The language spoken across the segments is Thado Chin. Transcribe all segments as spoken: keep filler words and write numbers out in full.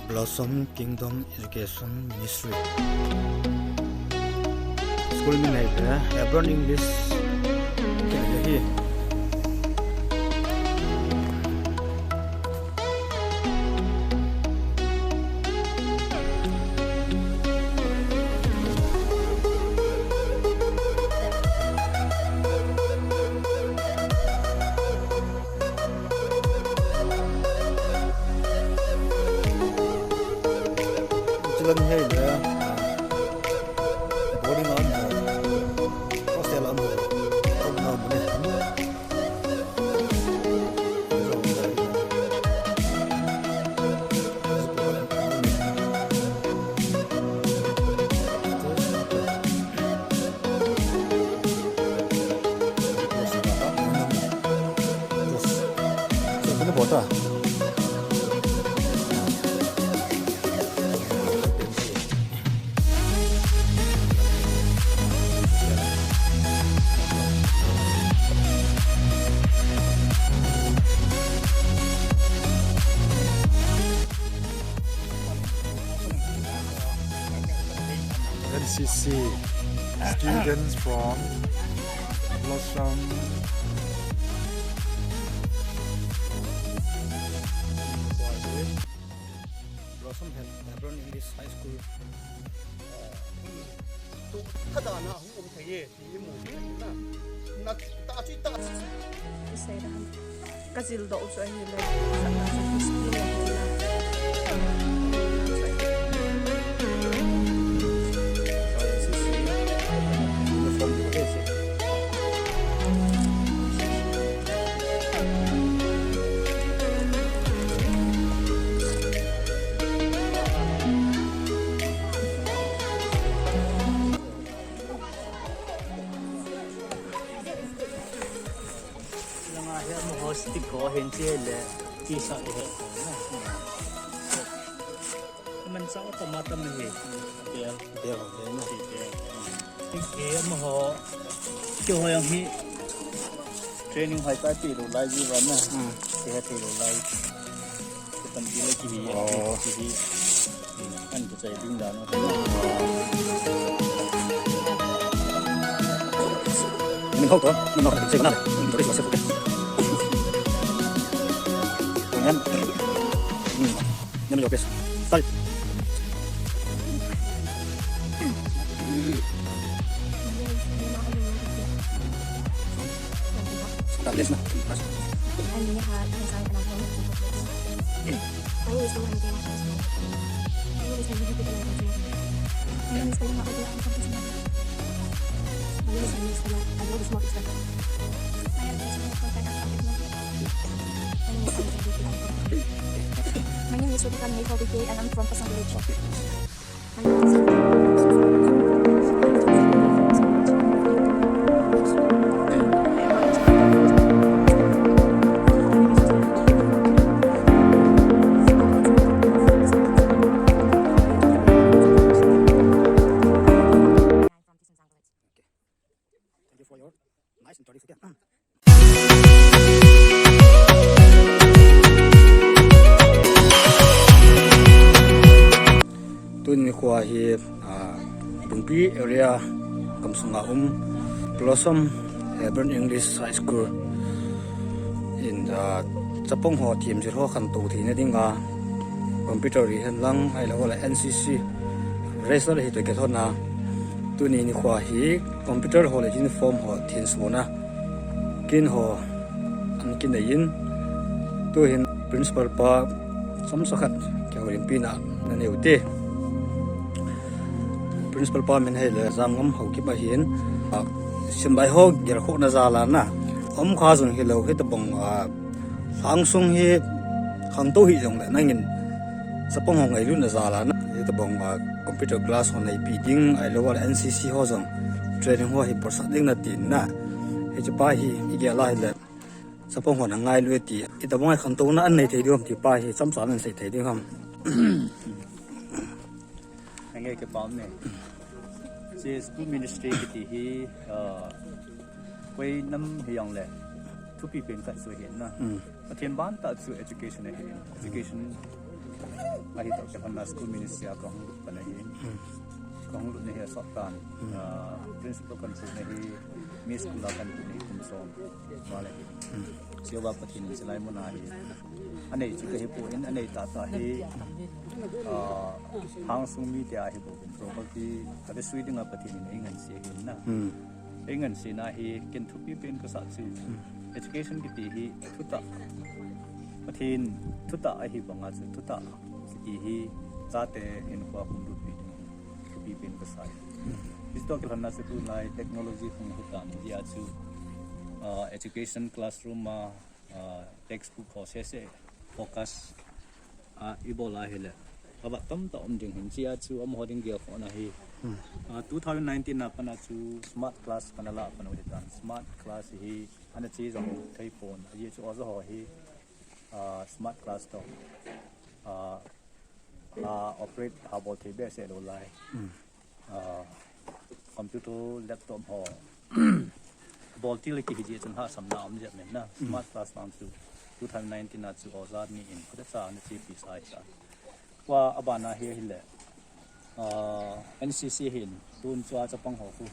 Blossom Kingdom Education Ministry. School min ahile Hebron English Academy. Chulang hei le, ah, boarding a um ho, hostel a um ho, um na um ne. N C C students from Blossom. Blossom Hebron English High School. To thada na hung um thei e, ti i mu thei na. Na ta chi ta. Ka jil doh chu ahile, khatna chu discipline ahile. Langa hi amaho stick ho hin che le, tisa le he. Man sa o tama tama he. Bel, bel, bel na. Bel. Ke amaho, ke ho yang hi training hai ta ti lo lai ji va na. Hmm. Ke ha ti lo lai. Kitampi le kihi, oh, kihi. Kan kichai ding dan. Min ho to, min ho to, sei na. Min to ri se. Yan. Hmm. Yan yo pes. Start. Start, please, na. Mas. My name is Rebecca May Hobi Gay, and I'm from Pasang Village. Thank you for your nice introduction. Tuni nikho hi, ah, Bungpi area gamsunga um Blossom Hebron English High School in, ah, chapang ho themjil ho khantou theina dinga computer ri hen lang, ahilou le N C C race le hi to ke thona. Tuni nikho hi computer ho le uniform ho thensona kin ho an kinei in, tuhin principal pa chomcha khat kihoulimpina nanei u te. Principal pa min ahile Jamngam Haokip ahin, ah, simlai ho gelkhohna jal a na, um kha jong hilou, hitabang, ah, lhang sung hi khangtou hih jongle nangin chapang ho ngailutna jal a na, hitabang, ah, computer class ho neipi ding, ahilou le N C C ho jong training ho hi bolsah ding nati na. Hiche pa hi igel a hile chapang hon angailu e ti, itobang a khantouna anei thei diu ham ti pa hi chomcha nasei thei diu ham? Angai ke pam ne. Hiche school ministry kiti hi, ah, koi nam hijongle thupi pen khat chu ahi na. Hmm. Pathen bantah chu education ahi. Education Ahi toh kilhonna school ministry a kahung lut pan ahi. Kahung lut na hi asot tan. Ah, principal kan lut na hi, mi school a kan lut na hi kum som val ahi. Chuva Pathen in chulai mun a hi anei chu kahi poi, anei tahtah hi, ah, lhangsung mite ahi bou in, property avesui dinga Pathen in eingansei ahin na. Eingansei na hi ken thupi pen kasa chu, education kiti hi thutah, Pathen thutah ahi banga chu thutah kiti hi chate hinkhoa hung lutpi ding thupi pen kasa. Hiche toh kilhonna chu tulai technology hung lut tan jeh a chu, ah, education classroom a, ah, textbook ho sese focus, ah, ibol a hile avat tamtah um ding ahin, jeh a chu amaho ding gelkhohna hi. Ah, two thousand nineteen a pat a chu smart class kana lah pan u ahitan. Smart class hi ana che jong thei pon, ajeh chu oja ho hi, ah, smart class toh, ah, ah, operate ha bol thei behseh lou lai. Ah, computer, laptop ho bol til kihi jeh chun hahsamna um jep in na. Smart class vang chu two thousand nineteen a chu oja ni in khuta cha ana chepi sa ahitan. Tua abana hi ahile, ah, N C C hin tun chua chapang ho khu,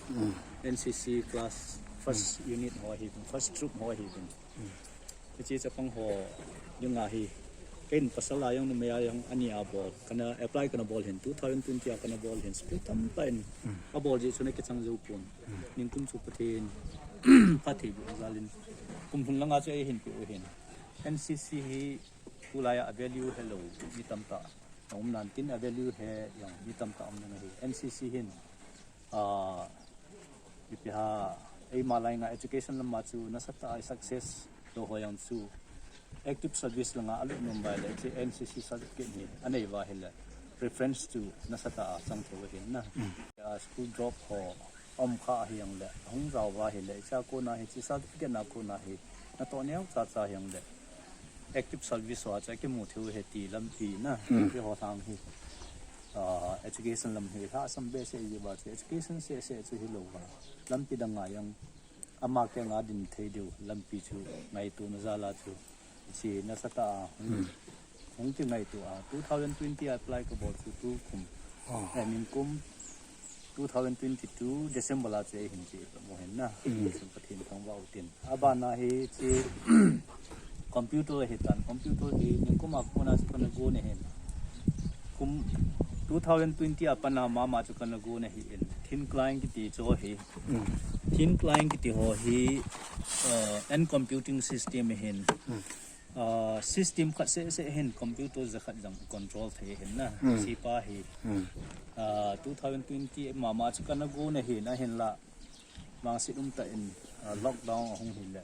N C C class first unit ho ahi, first troop ho ahi. Hiche chapang ho dinga hi, ken pasal a jong numei a jong ani a bol, kana apply kana bol ahin, two thousand twenty a kana bol ahin, school tamtah in abol jeh chun akichang jou pon. Nikum chu Pathen phattheiboh jal in, kum lhun langa chu eihin peh u ahin. N C C hi tulai a value helou mi tamtah aum nan tin, a value he jong mi tamtah aum nan ahi. N C C hin, ah, ipi ham, eima lai nga education lama chu nasatah a success lou ho jong chu active service langa alut nom uva ahile, hiche N C C certificate hi anei uva ahile, reference chu nasatah a chang thei u ahin na. Ah, school drop ho aum kha ahi jongle, ahung jao uva ahile, hichea kona hi, hiche certificate na kona hi natoh neo chacha ahi jongle, active service ho a chu akimu thei u ahi ti lampi na, hiho lhang hi, ah, education lam hi lhasam behseh jeh uva chu, education seh seh chu hilou va, lampi dang a jong ama keng a din thei diu lampi chu ngaito na jal a chu, hiche nasatah a hung, hung kingaito a, two thousand twenty a apply kabol chu tukum, eh, nikum two thousand twenty-two December a chu eihin che mu ahin na. Pathen thangvah u tin. Abana hi hiche computer ahitan, computer hi nikum a kona chu kana gon ahin. Kum two thousand twenty a pat a mama chu kana gon ahin. Thin client kiti chu hi. Thin client kiti ho hi, uh, end computing system ahin. Uh, system khat seh seh hin computer jakhat jong control thei ahin na. Hichepa hi, uh, two thousand twenty mama chu kana gon ahin, ahinla vangset umtah in, ah, lockdown ahung hile.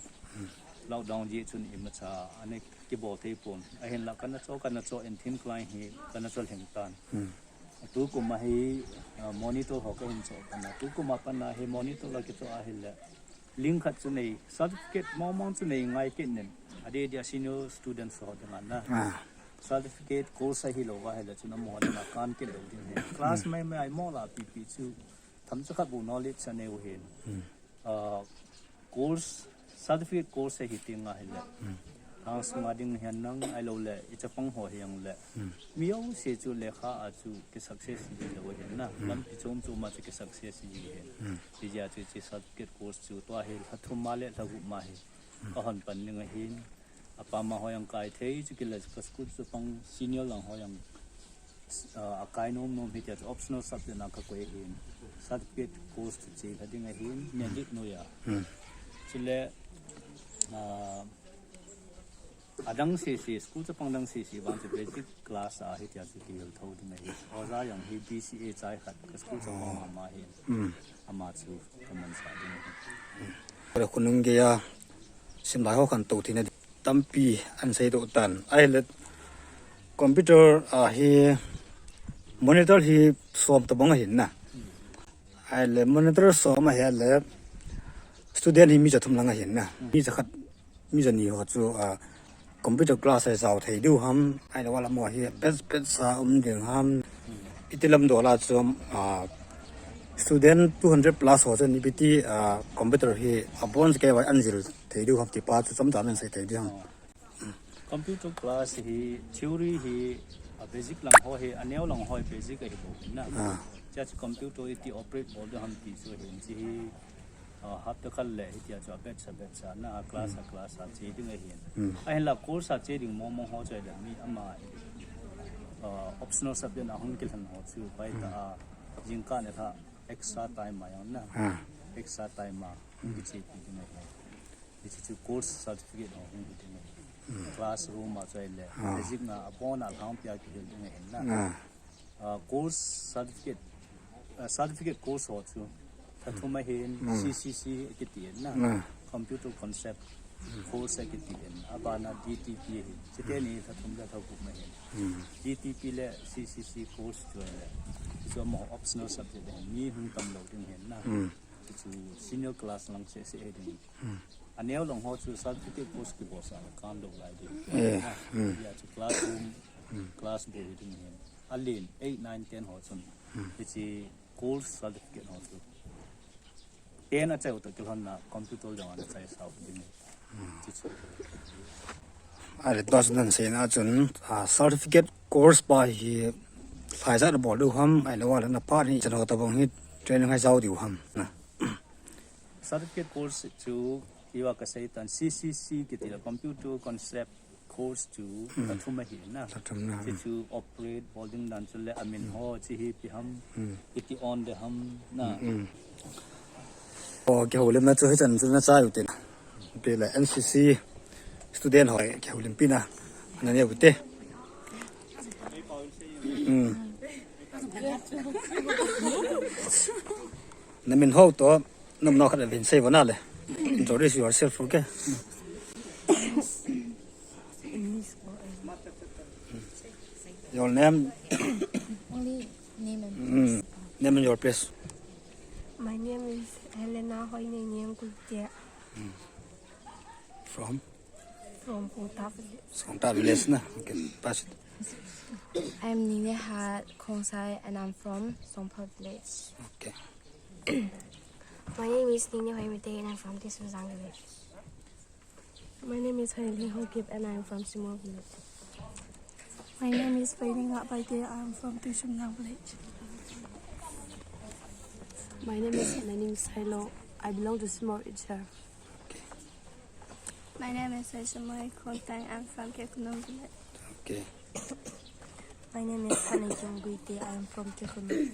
Lockdown jeh chun imacha ana kibol thei pon. Ahinla kana cho, kana cho in thin client hi kana cho lhing tan. Tukum a hi, ah, monitor ho kahin cho tan a. Tukum a pat a hi monitor a kicho ahile, link khat chu nei, certificate mong mong chu nei ngai kit nin. Adeh deh a senior students ho dinga na. Certificate course ahilou va ahile chun amaho dinga kan kit lou ding ahi. Class mai mai a imo la pipi chu themcha khat bou knowledge anei u ahin. Ah, course, certificate course ahi teng ahile, lhang sunga ding hihen lang ahilou le, i chapang ho hihen lang, mi jouse chu lekha a chu ki success ji lou ahin na. Lampi chom chom a chu ki success ji ahin. Hijeh a chu hiche certificate course chu tua hi lha thum ma le lha gup ma hi ahon pan ding ahin. Apam a ho jong kai thei chu kile, ka school chapang senior lang ho jong, ah, akai nom nom hitia chu optional subject na kakoi ahin. Certificate course chu che lha ding ahin, NELIT noiya. Chule, ah, adang sese, school chapang dang sese vang chu basic class a hitia chu kihil thou ding ahi. Oja jong hi B C A chai khat ka school chapang mama ahin. Ama chu ka mansah ding ahi. Kole khonung geiya simlai ho khantou theina tampi ahin seidoh tan. Ahile computer a hi monitor hi som tobang ahin na. Ahile monitor som ahile student hi mi ja thum lang ahin na. Mi ja khat, mi ja ni ho chu, ah, computer class a jao thei diu ham, ahilou le amaho hi batch batch a um ding ham. Iti lam dol a chu, ah, student two hundred plus ho chu ipi ti, ah, computer hi abon kei vai an jil thei diu ham ti pa chu chomcha in sei thei diu ham. Computer class hi theory hi a basic lang ho hi, aneo lang ho hi basic ahi bou na. Ah. Chuche computer iti operate bol ding ham ti chu hin chi hi, ah, hapta khat le hitia chu a batch a batch a na, a class a class a che ding ahin. Hmm. Ahinla course a che ding mong mong ho chu le mi ama, ah, optional subject a hung kilhen ho chu pai ta a, jingkah le lha extra time a jong na. Ah. Extra time a hung kichepi ding ahin. Hiche chu course certificate ho hung hi ding ahi. Hmm. Classroom a chu ahile, ah, basic na abon a lhangpi a kihil ding ahi na. Ah. Ah, course certificate, ah, certificate course ho chu thathum ahin, hmm, C C C akiti na. Hmm. Computer concept, hmm, course akiti in. Abana D T P ahin. Chuteni thathum le thagup ahin. Hmm. D T P le C C C course chu ahile, chu amaho optional subject ahin. Mi hung tam lou ding ahin na. Hmm. Chu senior class lang seh seh ahi ding. Hmm. Aneo lang ho chu certificate course kibol sa kan lou lai ding. Eh, hmm. Ya chu classroom, hmm, class bou hi ding ahin. Alen eight, nine, ten ho chun. Hmm. Hiche course certificate ho chu. Ten achai u toh kilhon na computer jong ana chai sau ding. Hmm. Hiche chu. Ahile tua chu naseina chun, ah, certificate course pa hi lhaijat a bol diu ham, ahilou le na part hi chan ho tabang hi training hai jao diu ham na. Certificate course chu, iva kasei tan C C C kiti le computer concept course chu, hmm, thathum ahi na. Thathum na, chu, hmm, chu operate bol ding dan chu le amin ho chi hi ipi ham, hmm, iti on de ham na. Hmm, hmm. O, kihoulimna chu hichan chu nachai u te na. Ipi le N C C student ho kihoulimpi na. Nanei u te. Hmm. Namin ho toh, namin ho khat vin sei vona le. Introduce yourself, okay? Your name? Only name and place. Mm. Name and your place. My name is Helena Hoinei Niangkuite. Mm. From? From Kongta village. Kongta village na. Okay, pass it. I'm Ninehat Khongsai and I'm from Songpha village. Okay. My name is Nini Hoimite and I'm from Tisunzang village. My name is Hailey Hokip and I'm from Simor village. My name is Faining Abaite. I'm from Tisunzang village. My name is Naning Sailo. I belong to Simor itself. My name is Aishamai Kontang. I'm from Kekunung village. Okay. My name is Hanakim Guite. I'm from Kekunung.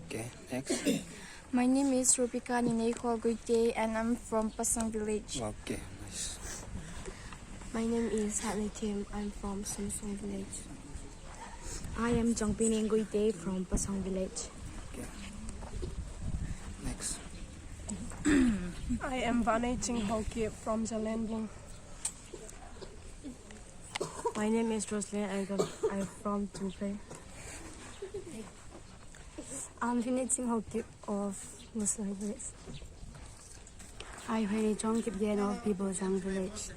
Okay, next. My name is Rupika Nineikho Guite and I'm from Pasang village. Okay, nice. My name is Hatnei Kim. I'm from Sumsung village. I am Jongpining Guite from Pasang village. Okay. Next. I am Vanei Ching Haokip from Jalenbung. My name is Roslyn Aigon. I'm from Tumpleng. I'm Vinei Ching Haokip of Muslim village. I Hwini Chongkip Yen of Bibojang village.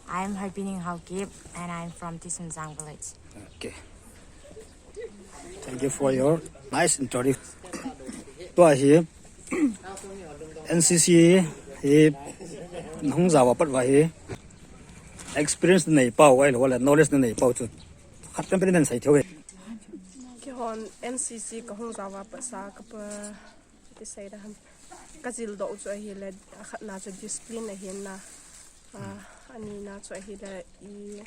I am Harpining Haokip and I am from Tisunzang village. Okay. Thank you for your nice introduction. Tua hi N C C hi nahung jao a pat uva hi experience nanei pau ahilou le knowledge nanei pau chu khat pen pen in sei thei uve. Keihon N C C kahung jao a pat sa kapa Ti sei da ham. Kajildoh chu ahile, akhatna chu discipline ahin na. Ah, anina chu ahile, i,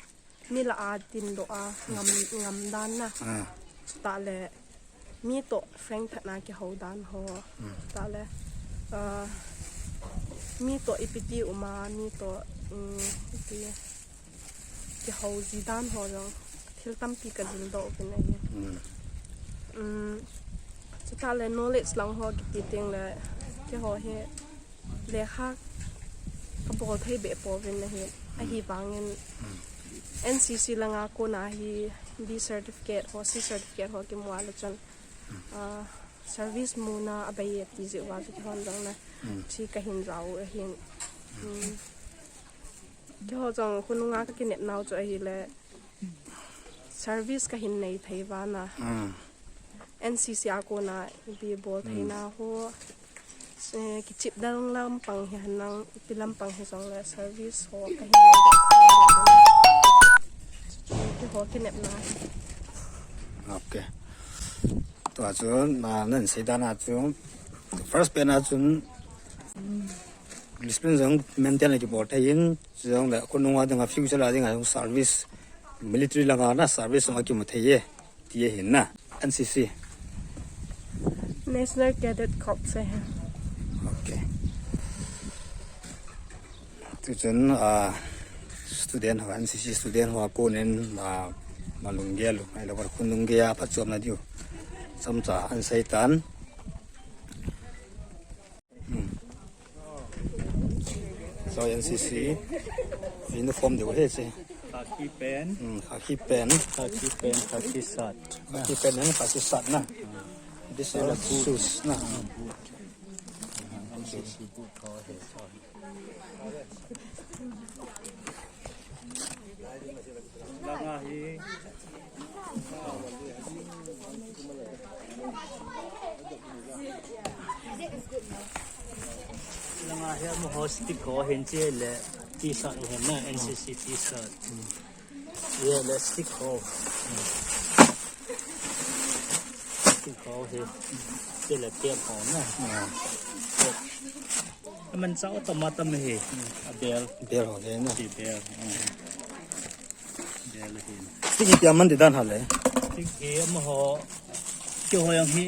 mi lah a dindoh a ngam, ngam dan na. Ah. Chutah le, mi toh frank that na kihou dan ho. Hmm. Chutah le, ah, mi toh ipi ti um a, mi toh, um, ipi, kihou ji dan ho jong thil tampi kajildoh uvin ahi. Mm. Mm, chutah le knowledge lang ho kiti teng le keiho hi lekha kabol thei beh pouvin ahi, ahivangin N C C langa kona hi B certificate ho, C certificate ho kimu a le chun, ah, service muna abei e ti jeh uva chu keihon jong le, mm, thi kahin jao u ahin. Mm. Keiho jong khonunga kakinep nau chu ahile service kahin nei thei uva na. Mm. N C C a kona ipi bol theina ho, Eh, kichip dang lampang hi hanang, ipi lampang hi jong le service ho ka hin lo ding. Ki ho kinepna. Okay. Tua chu, na, nan sei dan a chu. First pen a chun, discipline jong maintain le kibol thei in, jong le khonung a ding a future a ding a jong service, military lang a na service jong a kimu thei e. Ti ahin na, N C C. National Cadet Corps ahi. Okay. Tuchun, ah, student ho, N C C student ho a konin, ah, malunggel, ahilou le khonung gei a phatchomna diu. Chomcha ahin sei tan. Hmm. So, N C C uniform diu ahi che. Khaki pant. Hmm, khaki pant. Khaki pant, khaki shirt. Khaki pant and khaki shirt na. This is shoes na. Langa hi. Langa hi amaho stick ho hin che le T-shirt ho hin na, N C C T-shirt. Ye le stick ho. Stick ho hi. Che le cap ho na. Aman chao tama tama hi. A bel. Bel ho le na. Ti bel. Bel hi. Stick hi ipi a man ding dan ham le? Stick hi amaho. Keiho jong hi.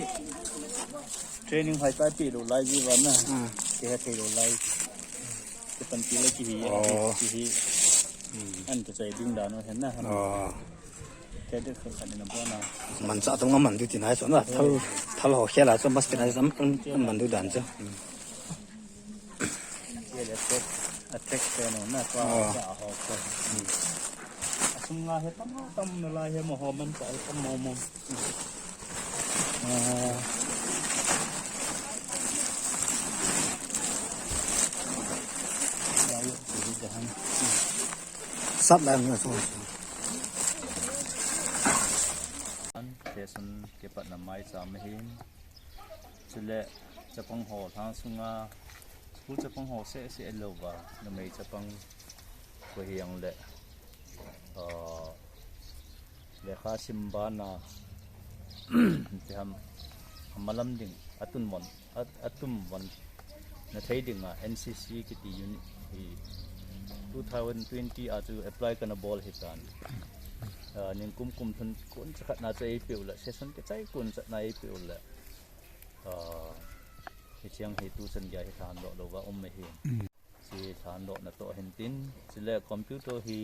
Training hoitah a pe lou lai ji uva na. Hmm. Kihe thei lou lai. Kipan ti le kihi. Oh. Kihi. Hmm. An kichai ding dan u hin na. Oh. Manchah tong a man diu tina chu na, thal, thal ho khel a chu must tina chu man diu dan chu. Ye le attack, attack pen u na, tua, oh, tua ho ko. Asunga hi tam, tam nalai hi amaho manchah tam mo mo. Ah. Ya, yo, ya, ya. Sat lai na so. An, session kipatna maicham ahin. Chule chapang ho lhang sunga, school chapang ho seh seh louva, numei chapang ko hiang le, ah, lekha sim bana, ti ham, amalam ding, atun mon, at, atum von na thei dinga N C C kiti unit hi two thousand twenty a chu apply kana bol hi tan. Ah, ningkum kum thum kun chakhat na chu eipeu le, session kichai kun chat na eipeu le. Ah, hicheng hi tuchan gei hi thandoh louva um ahi. Mm. Chi thandoh na toh hin tin, chule computer hi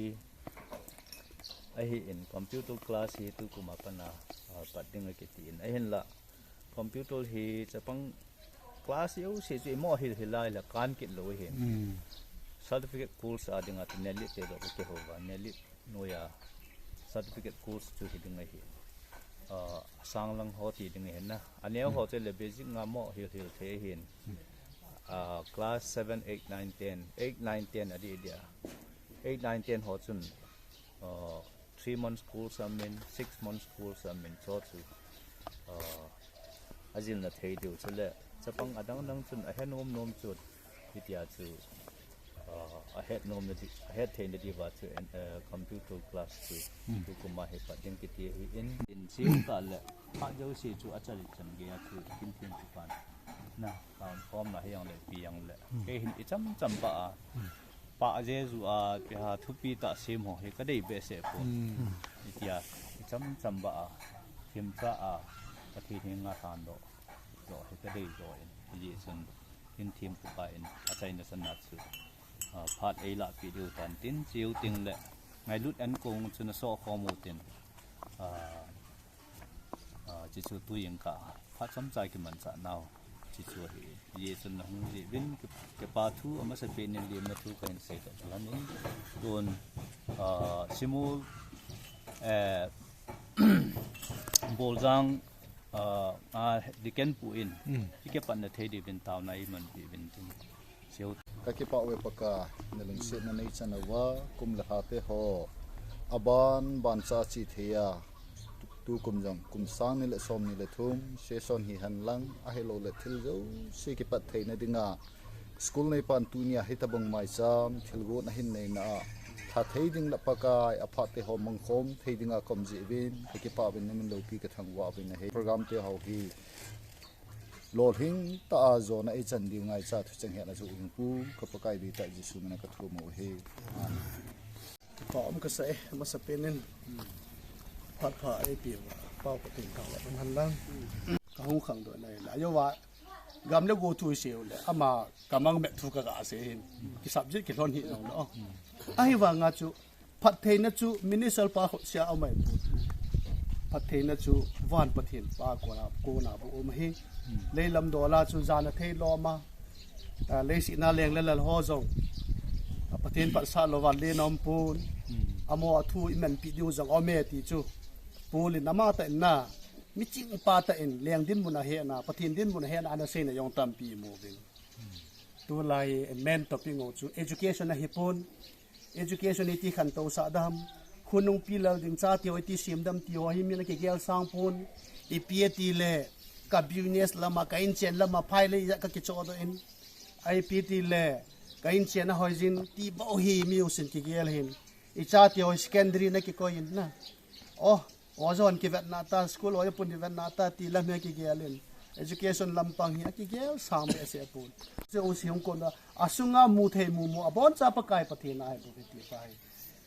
ahi in, computer class hi tukum a pat a, ah, pat ding akiti in. Ahinla, computer hi chapang class jouse chu imo hil hil lai le kan kit lou ahi. Mm. Certificate course a dinga chu NELIT te doh kihou va, NELIT noiya certificate course chu hi ding ahi. Ah, asang lang ho ti ding ahi na. Aneo ho chu le basic nga mo hil hil thei ahin. Ah, class seven, eight, nine, ten. Eight, nine, ten adi dia. Eight, nine, ten ho chun, ah, three months course amin, six months course amin, cho chu, ah, ajilna thei diu chule. Chapang adang dang chun ahe nom nom chu. Hitia chu, ah, ahet nomna di, ahet theina diuva chu, eh, computer class chu, hmm, tukum a hi pat ding kiti ahi in, in chi ka le, phat jouse chu achal chan gei a chu, kin thin chu pan. Na, kan khom na hi jong le, pi jong le. Hmm. Kei hin icham cham ba a, hmm, pa Jesu a, pi ha thupi tah sem ho hi kadei behseh pon. Hmm. Hitia, icham cham ba a, thim cha a, Pathen henga thandoh, doh hi kadei doh in, hijeh chun, in thim pu pa in, achaina san a chu, ah, phat eilahpeh diu tan tin, chiu ting le, ngailut an kong chu naso khom u tin, ah, ah, chi chu tu jing kah, phat chomcha kimanchah nau, chi chu ahi, hijeh chun nahung jeh uvin, ki, kipa thu, amasapen in lemna thu kahin sei tah chu ahin, tun, ah, Simul, eh, Boljang, ah, ah, Deacon pu in, hmm, ikipatna thei diuvin taona iman peh uvin tin. Chiu. Kakipah uve Pakai, nalungsetna neichan uva, kum le lha te ho, aban ban cha chi thei a, Tukum jong kum sang ni le som ni le thum session hi henlang, ahilou le thil jouse kipat theina dinga school neipan tunia hitabang maicham thilgon ahin neina a, tha thei ding le Pakai aphat te ho mangkhom thei dinga kom jeh uvin kakipah uvin, namin loupi kathangvah uvin ahi. Program te ho hi lolhing tah a jona eichan diu ngaicha thucheng hetna chu hung pu ka Pakai bita Jesu mina kathum u ahi. Amen. Kipah um kasa e, amasapen in phat pha eipeuva Pau Pathen thangvah in umhen lang. Kahung khangdoh na in, ajouva gam le go thu isei u le, ama kamang met thu kaga sei hin, kisubject kilhon hih jong le, oh, ahivanga chu phattheina chu minister pa khut sea aum ahipon, phattheina chu van Pathen pa kona, kona bou um ahi. Leilam dola chu jana thei lom a, a, leiset a leng le lal ho jong, a, Pathen phatsah louva lena umpon, amaho a thu imanpi diu jong aume ti chu Paul in amatah in na, miching pa tah in leng dinmun a hetna, Pathen dinmun a hetna ana seina jong tampi imu uvin. Tulai main topic ngou chu education ahipon, education iti khantou sah dam, khonung pi lal ding chate ho iti sem dam ti ho hi min akigel sang pon, ipi ati le ka business lama, ka inchen lama phai le ijat kakichohdoh in, ipi ati le ka inchen ahoi jin ti bou hi mi jousen kigel hin, ichate ho secondary nakikoi in na. Oh, oja hon kivetna ta, school oja pun kivetna ta ti lam hi akigel in, education lampang hi akigel sang behseh pon. Jouse hung kon a, asunga mu thei mumu, aboncha Pakai Pathen a ahi bou hi ti pa hi.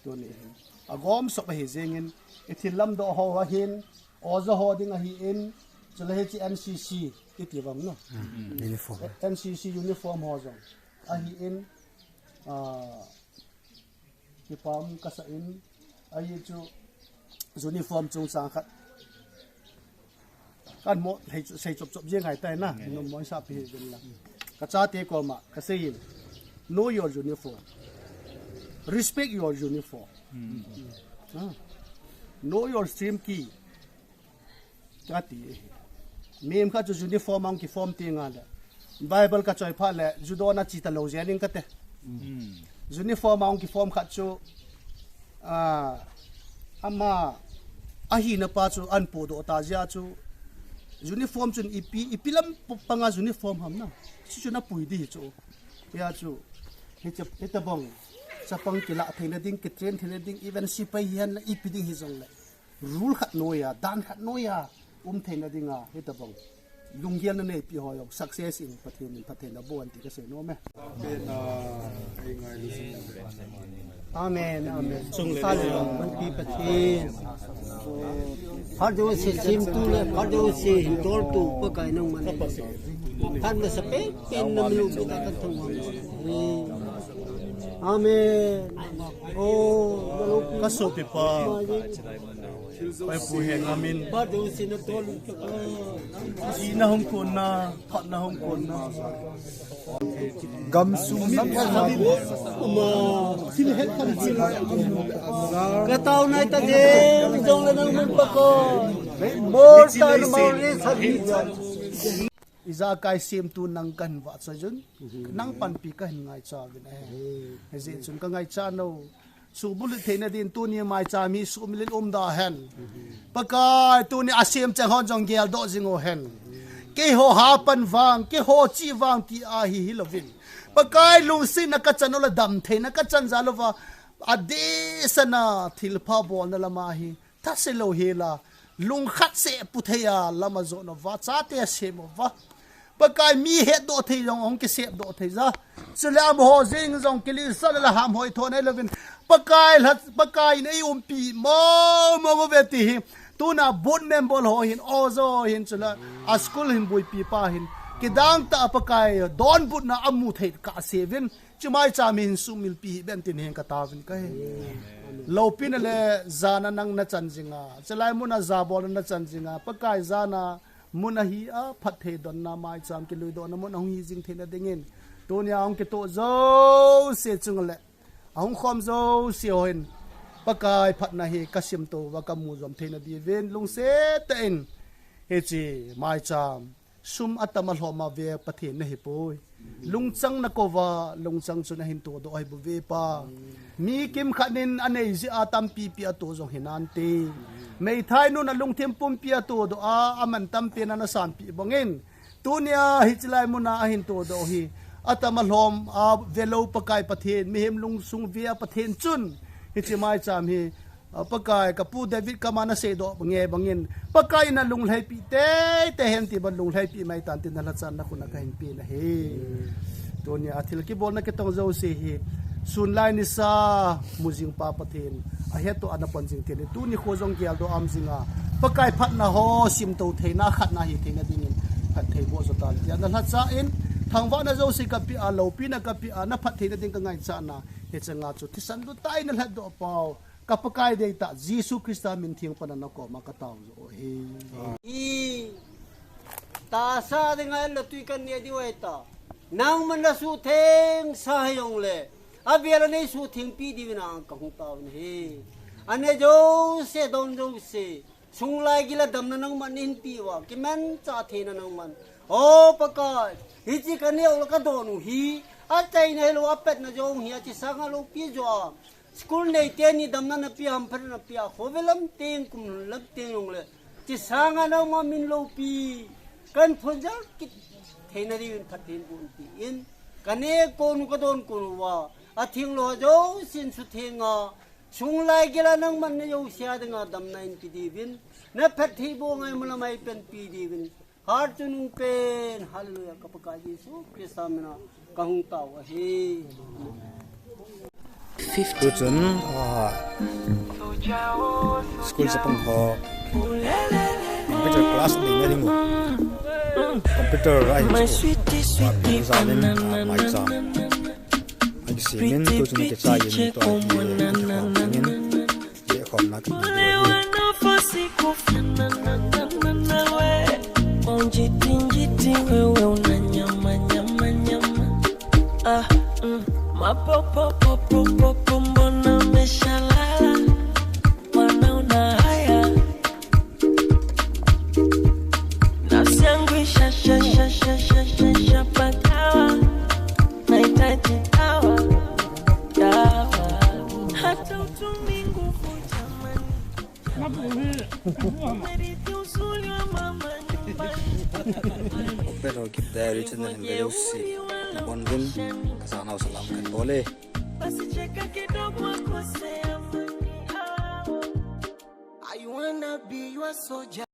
Tuni hin agom sop ahi jeng in, ithil lamdoh ho ahin, oja ho ding ahin, chule hiche N C C iti vang no. Uniform. N C C uniform ho jong ahin, ah, kipah um kasa in, ahi chu uniform chungchang khat kan mo thei chu sei chop chop jeng hai tai na, nom mo sa pi hi jeng la. Ka chate koma kasei in, know your uniform, respect your uniform. Ah. Know your stream key. Kati. Mihem khat chu uniform a hung kiform teng le, Bible kachoi phat le, judo na chi talou jeng in kate. Uniform a hung kiform khat chu, ah, ama ahina pa chu ahin podoh ta jeh a chu, uniform chun ipi, ipi lam panga uniform ham na, chuchu napui ding hi chu. Hia chu, hiche, hitabang chapang kilah theina ding, kitrain theina ding, even sepai hihen na ipi ding hijongle, rule khat noiya, dan khat noiya um theina dinga hitabang lunggelna neipi ho jong success in Pathen in phatthei naboh hen ti kasei nom e. Amen, amen. Hallelujah. Pi Pathen. Phat jouse semtu le phat jouse hin toltu Pakai nangman. Phat masapen pen na milu bita kan thangvah. Amen. Oh, kasopi pa. Pai pu he ngamin. Ji na hung kon na, phat na hung kon na. Gam sung nam ka tao nai ta je, jong le nang mun pa ko. Mor ta na mor le sa di. Ijakai semtu nang kahin vahchoi jun, nang panpi kahin ngaicha uvin ahi. Hijeh chun kangaicha nau, suhbulhit theina din tuni maicham hi suhmil in umda hen. Pakai tuni asem cheng hon jong geldoh jing u hen. Keiho hapan vang, keiho chih vang ti ahi hilouvin, Pakai lungsetna kachan u le damtheina kachan jal uva, adehsetna thilpha bolna lama hi thase lou hela, lungkhat seh pu thei a lama jot uva, chate asem uva. Pakai mi hetdoh thei jong ahung kisepdoh thei ja. Chule amaho jeng jong kilisa le ham hoi thon ahilouvin, Pakai lhat, Pakai in eiumpi mong mong uve ti hi. Tuna board member ho hin, oja ho hin, chule a school hin boipi pa hin, kidang tah a Pakai donbutna amu thei kahse uvin. Chu maicham hi hin suhmilpi hih ben tin hin kataovin kahi. Loupina le jana nang nachan jinga, chulai muna jabolna nachan jinga, Pakai jana mun ahi a, phatthei donna maicham kiluidohna mun ahung hi jing theina dingin, tunia ahung kitoh jouse chunga le ahung khom jouse ho hin Pakai phatna hi kasimtou uva kamu jom theina diuvin lungset tah in hiche maicham sum atam alhom a ve Pathen nahipoi. Lungchang nakou uva, lungchang chun ahin todoh ahi bouve Pa. Mi kimkhat in anei jeh a tampipi ato jong hinante. Meithai nun alungthim pumpi ato doh a, aman tampen ana sanpi bangin. Tunia hiche lai muna ahin to doh hi. Atama lhom a velou Pakai Pathen, mihem lungsung vea Pathen chun. Hiche maicham hi, a, Pakai, ka pu David kama nasei doh nge bangin. Pakai in alunglhaipi teitei hen ti bang lunglhaipi mai tan tin nalhachatna khun a kahin pe nahi. Tunia thil kibolna kitong jouse hi. Sun lai nisa mu jing pa Pathen. Ahet to ana pon jing thei ni. Tuni kho jong geldoh am jinga. Pakai phatna ho simto theina khatna hi theina dingin. Phatthei boh jo tan tia nalhachat in. Thangvahna jouse kapeh a, loupina kapeh a, naphattheina ding kangaichatna. Hiche nga chu thisan luttah in nalhatdoh pau. Ka Pakai deitah, Jesu Christa min theng pana nakoma katao jo ahi. I tahsa dinga ella tui kaneh diu ahitai. Nangman nasuhtheng sa hijongle. Avel a neisuhthengpi diuvin kahung taovin ahi. Aneh jouse, adon jouse. Sunglai gila damna nangman nahin peh uva. Kimanchah theina nangman. O Pakai. Hiche kaneh u le kadon u hi. Achaina hilou, apetna jong hi, hiche sanga loupi jo a. School nei teni damna napeh, hamphatna napeh, khovel lam teng, kum lam teng jongle. Hiche sanga nangma min loupi. Kahin phongjal kit theina diuvin phatthei boh in tin. Kaneh kon u kadon kon uva. Atheng lou jousen suthenga. Sunglai gila nangman najouse a dinga damna nahin pe diuvin. Naphatthei boh ngai mula mai pen pe diuvin. Har chunung pen, hallelujah, ka Pakai Jesu Christa mina kahung tao ahi. Tuchun, ah, school chapang ho computer class ding na ding u. Computer a hin chu, ah, pen jalin, ah, maicham. Akisemin, tuchun kichaiyin, tua hi, akikhom dingin. Jeh khom na kiti. Opera Kip Diary channel hin veu si. Bon vin, ka sa nau salam kan bole. I wanna be your soldier.